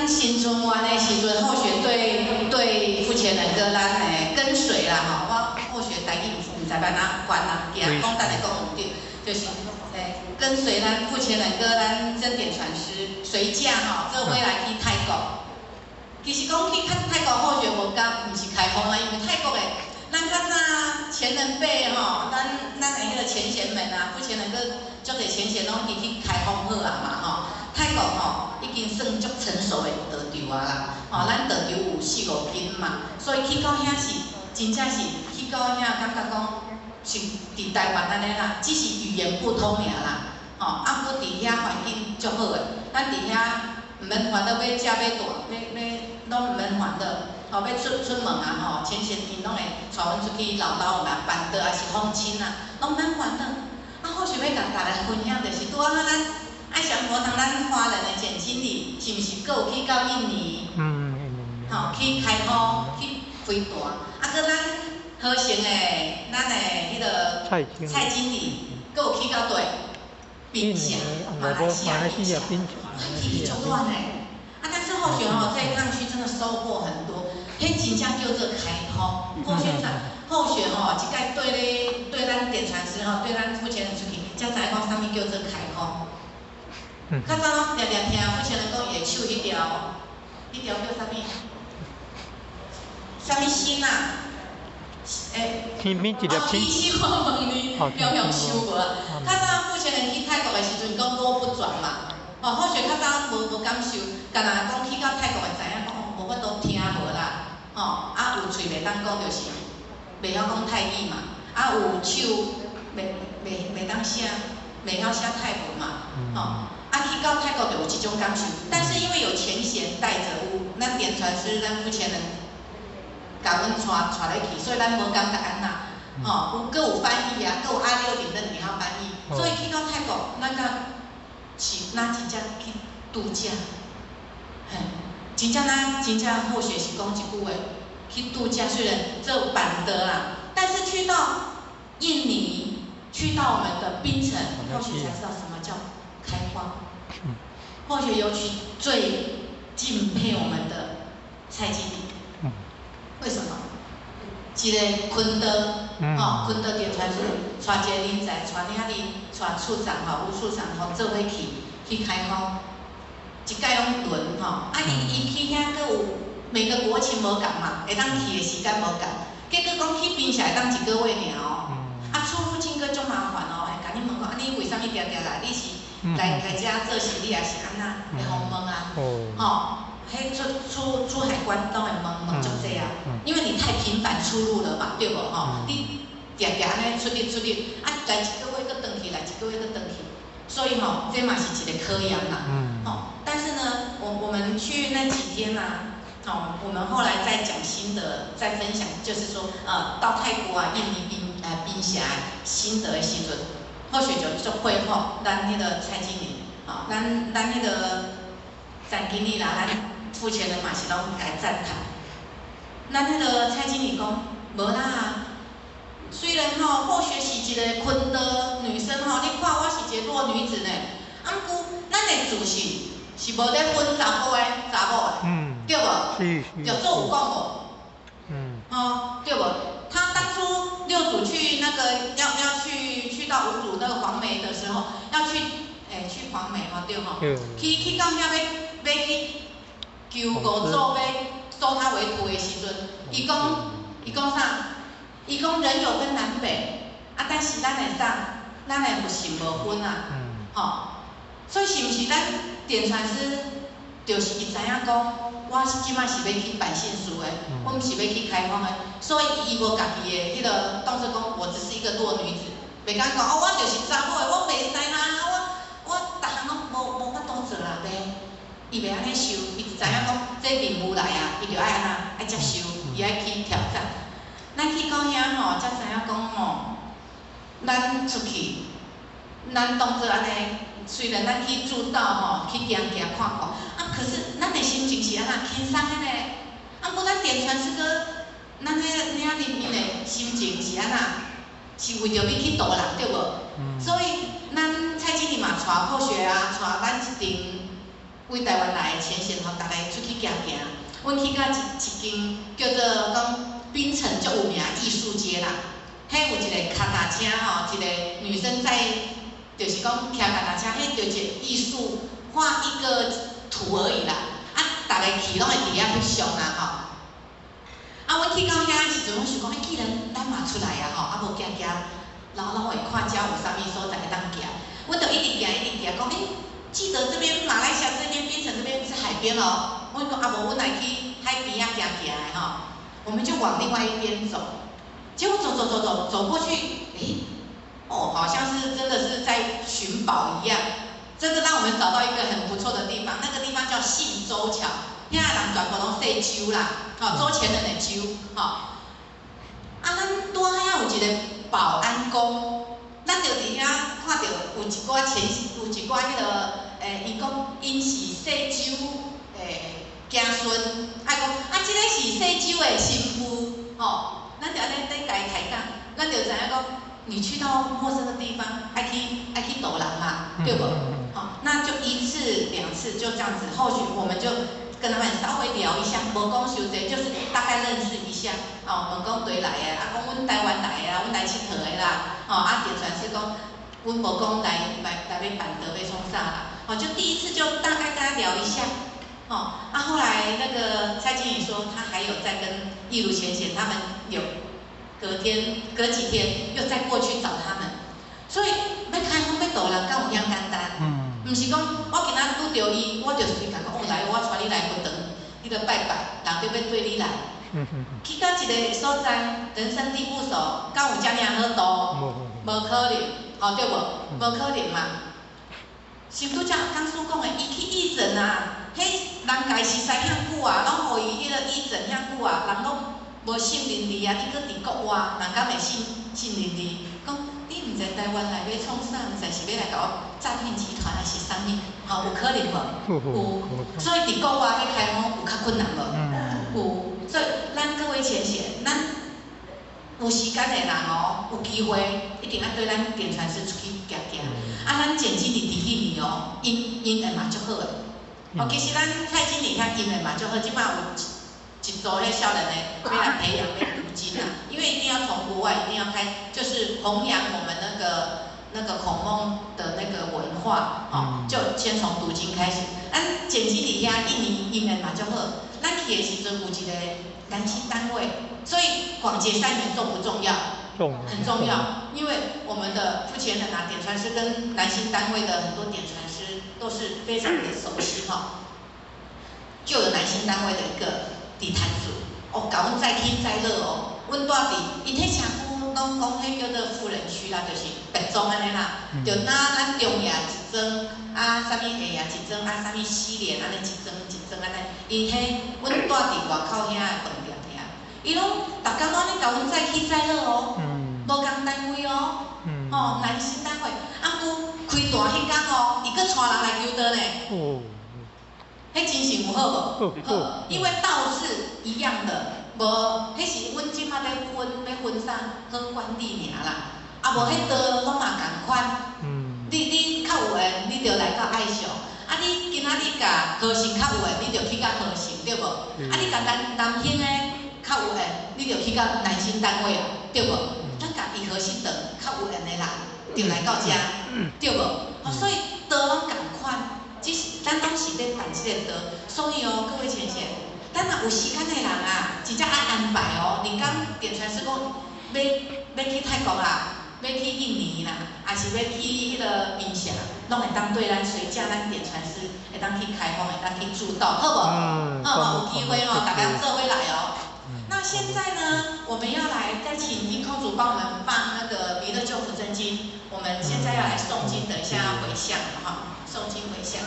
咱新春灣的時陣，後學對傅前仁哥咱的跟隨啦吼，我後學台語毋知欲按怎翻啦，驚講等下講毋對，就是跟隨咱傅前仁哥，咱真點傳師隨駕吼，做伙來去泰國。其實講去泰國後學無敢，毋是開放啊，因為泰國的，咱較早前人輩吼，咱的彼個前賢們啊，傅前仁哥足濟前賢攏已經去開放好啊嘛吼。泰國吼已經算足成熟的道場啊啦，吼，咱道場有四五間嘛，所以去到遐是真正是去到遐感覺講是佇台灣按呢啦，只是語言不通爾啦，吼，啊，毋過佇遐環境足好的，咱佇遐毋免煩惱欲食欲蹛，欲欲攏毋免煩惱，吼，欲出門啊吼，前賢𪜶攏會帶阮出去繞兜嘛，辦桌抑是訪親啊，攏免煩惱。啊，好想欲共大家分享，就是拄仔好咱愛祥佛堂咱華人的簡經理，是毋是閣有去到印尼？吼，去開荒，去開大，啊，閣咱和成的咱的彼個蔡經理，閣有去到佗？檳城，馬來西亞檳城，天氣足熱呢。啊，但是後學吼，這一趟去真的收穫很多，彼真正叫做開荒。後學長，後學吼，這擺對咧，對咱點傳師吼，對咱傅前仁出去，才知影講啥物叫做開荒。較早攏定定聽傅前仁講，伊的手彼條，彼條叫啥物？啥物星啊？天邊一粒哦，其實我問你，苗苗想無啊？較早傅前仁去泰國的時陣，講語不轉嘛。哦，好像較早無感受，干焦講去到泰國會知影講，哦，無法度聽無啦。吼，啊有喙袂當講，就是袂曉講泰語嘛。啊有手袂當寫，袂曉寫泰文嘛。吼，啊去到泰國就有這種感受，但是因為有前賢帶著，有咱點傳師、咱傅前仁，共阮帶咧去，所以咱無感覺按怎。吼，有閣有翻譯啊，閣有阿六頂的會曉翻譯，所以去到泰國，咱敢是若真正去度假，嘿，真正咱真正好學是講一句話，去度假雖然做辦桌啦，但是去到印尼，去到我們的檳城，後學才知道什麼叫開荒。後學尤其最敬佩我們的蔡經理，為什麼？一個坤道，吼，坤道點傳師，帶一個人才，帶領哩，帶處長吼，吳處長吼，做伙去開荒，一擺攏輪吼，啊伊伊去遐閣有每個國情無仝嘛，會當去的時間無仝，結果講去檳城會當一個月爾哦，啊出入境閣足麻煩哦，會共你問講，啊你為啥物定定來？你是來遮做生意還是按怎？會予問啊，吼。彼出海關都會問問足濟啊，因為你太頻繁出入了嘛，對無吼？你定定按呢出入出入，啊來一個月閣轉去，來一個月閣轉去，所以吼，這嘛是一個考驗啦，吼。但是呢，我們去那幾天啊，吼，我們後來再講心得，再分享，就是說，到泰國啊、印尼檳城心得的時陣，後續就足佩服咱彼個蔡經理，吼，咱彼個陳經理啦，咱付錢的嘛是攏共讚嘆。咱彼個蔡經理講，無啦，雖然吼後學是一個坤道女生吼，你看我是一個弱女子呢，啊毋過咱的自信是無咧分查埔的查某的，對無？六祖有講無？吼，對無？他當初六祖去那個要去到五祖那個黃梅的時候，要去去黃梅吼對吼，去到遐欲去求五祖欲收他為徒的時陣，伊講啥？伊講人有分南北，啊，但是咱的啥？咱的佛性無分啊，吼，所以是毋是咱點傳師就是伊知影講，我這擺是欲去辦信事的，我毋是欲去開荒的，所以伊無家己的彼個當做講，我只是一個弱女子，袂敢講哦，我就是查某的，我袂使啦，我逐項攏無法度做啦，袂，伊袂按呢想，伊就知影講這任務來啊，伊就愛按怎，愛接受，伊愛去挑戰。咱去到遐吼，才知影講吼，咱出去，咱當做按呢，雖然咱去駐道吼，去行行看看，啊，可是咱的心情是按怎輕鬆的呢？啊，毋過咱點傳師閣，咱彼領裡面的心情是按怎？是為著欲去度人，對無？所以咱蔡經理嘛帶後學啊，帶咱一陣對台灣來的淺顯吼，逐家出去行行。阮去到一間叫做講檳城足有名藝術街啦，彼有一个跤踏車吼，一個女生在，就是講騎跤踏車，彼就是藝術畫一個圖而已啦。啊，逐家去攏會佇遐翕相啦吼。啊，阮去到遐的時陣，阮想講，欸，既然咱嘛出來啊吼，啊無行行，攏攏會看遮有啥物所在會當行。阮就一直行，一直行，講，欸，記得這邊馬來西亞這邊檳城這邊是海邊哦。阮講啊無，阮來去海邊仔行行的吼。我們就往另外一邊走，結果走走走走走過去，欸，哦，好像是真的是在尋寶一樣，真的讓我們找到一個很不錯的地方。那個地方叫信州橋，遐的人全部攏姓周啦，吼，周前人的周，吼。啊，咱拄仔遐有一個保安宮，咱就佇遐看著有一寡前，有一寡彼個，欸，伊講𪜶是姓周，欸，子孫，啊講啊，這個是姓周的新婦，吼，咱就按呢咧共伊開講，咱就知影講，你去到陌生的地方，愛去導人嘛，對無？好，那就一次兩次就這樣子，後續我們就跟他們稍微聊一下，無講傷濟，就是大概認識一下，哦，問講佗來的，啊，講阮台灣來的啊，阮來𨑨迌的啦，吼，啊，點傳師講，阮無講來欲辦道欲創啥啦，哦，就第一次就大概跟他聊一下，哦，啊，後來那個蔡經理說，他還有在跟義如淺顯他們有隔天隔幾天又再過去找他們，所以欲開放欲導人，敢有遐簡單？毋是講我今仔拄著伊，我就隨共講，哦來，我帶你來佛堂，你著拜拜，人就欲綴你來。去到一個所在，人生地不熟，敢有遮爾好導？無可能，吼對無？無可能嘛。像拄才講師講的，伊去義診啊，彼人共伊熟似遐久啊，攏予伊彼個義診遐久啊，人攏無信任你啊，你閣佇國外，人敢會信任你？講你毋知台灣來欲創啥，毋知是欲來共我詐騙集團還是啥物？吼，有可能無？有。所以佇國外欲開放有較困難無？有。所以咱各位淺顯，咱有時間的人哦，有機會一定愛綴咱點傳師出去行行。啊，咱簡經理佇印尼哦，𪜶緣嘛足好的。哦，其實咱蔡經理遐姻緣嘛足好，這擺有一組彼少年的欲來培養欲讀經啊，因為一定要從國外一定要開，就是弘揚我們那個孔孟的那個文化，哦，就先從讀經開始。咱簡經理遐印尼姻緣嘛足好，咱去的時陣有一個男性單位，所以廣結善緣重不重要？很重要，因為我們的膚淺人啊，點傳師跟男性單位的很多點傳師都是非常的熟悉哈，就有男性單位的一個地攤主，哦，共阮載起載落哦，阮住佇𪜶彼社區攏講彼叫做富人區啦，就是別莊按呢啦，就若咱中亞一莊，啊，啥物下亞一莊，啊，啥物西蓮按呢一莊一莊按呢，𪜶彼阮住佇外口遐的飯店遐，伊攏逐工攏按呢共阮載起載落哦，無仝單位哦，吼，男性單位，啊，毋過開大彼工哦，伊閣帶人來求道呢。彼精神有好無？好，因為道是一樣的，無，彼是阮這馬咧分，欲分啥？好關帝爾啦，啊無彼道攏嘛仝款。你較有緣，你就來到愛上；啊，你今仔日共和盛較有緣，你就去到和盛，對無？啊，你共南興的較有緣，你就去到南興單位啊，對無？咱共義和信德較有緣的人，就來到遮，對無？哦，所以道攏仝款，只是咱攏是咧辦這個道，所以哦，各位淺顯，咱若有時間的人啊，真正愛安排哦。你講點傳師講，欲去泰國啦，欲去印尼啦，抑是欲去彼個檳城，攏會當綴咱隨請咱點傳師會當去開放，會當去助道，好無？好，有機會哦，大家做伙來哦。那現在呢，我們要來再請音控組幫我們放那個彌勒救苦真經。我們現在要來誦經，等一下要回向哈，誦經回向。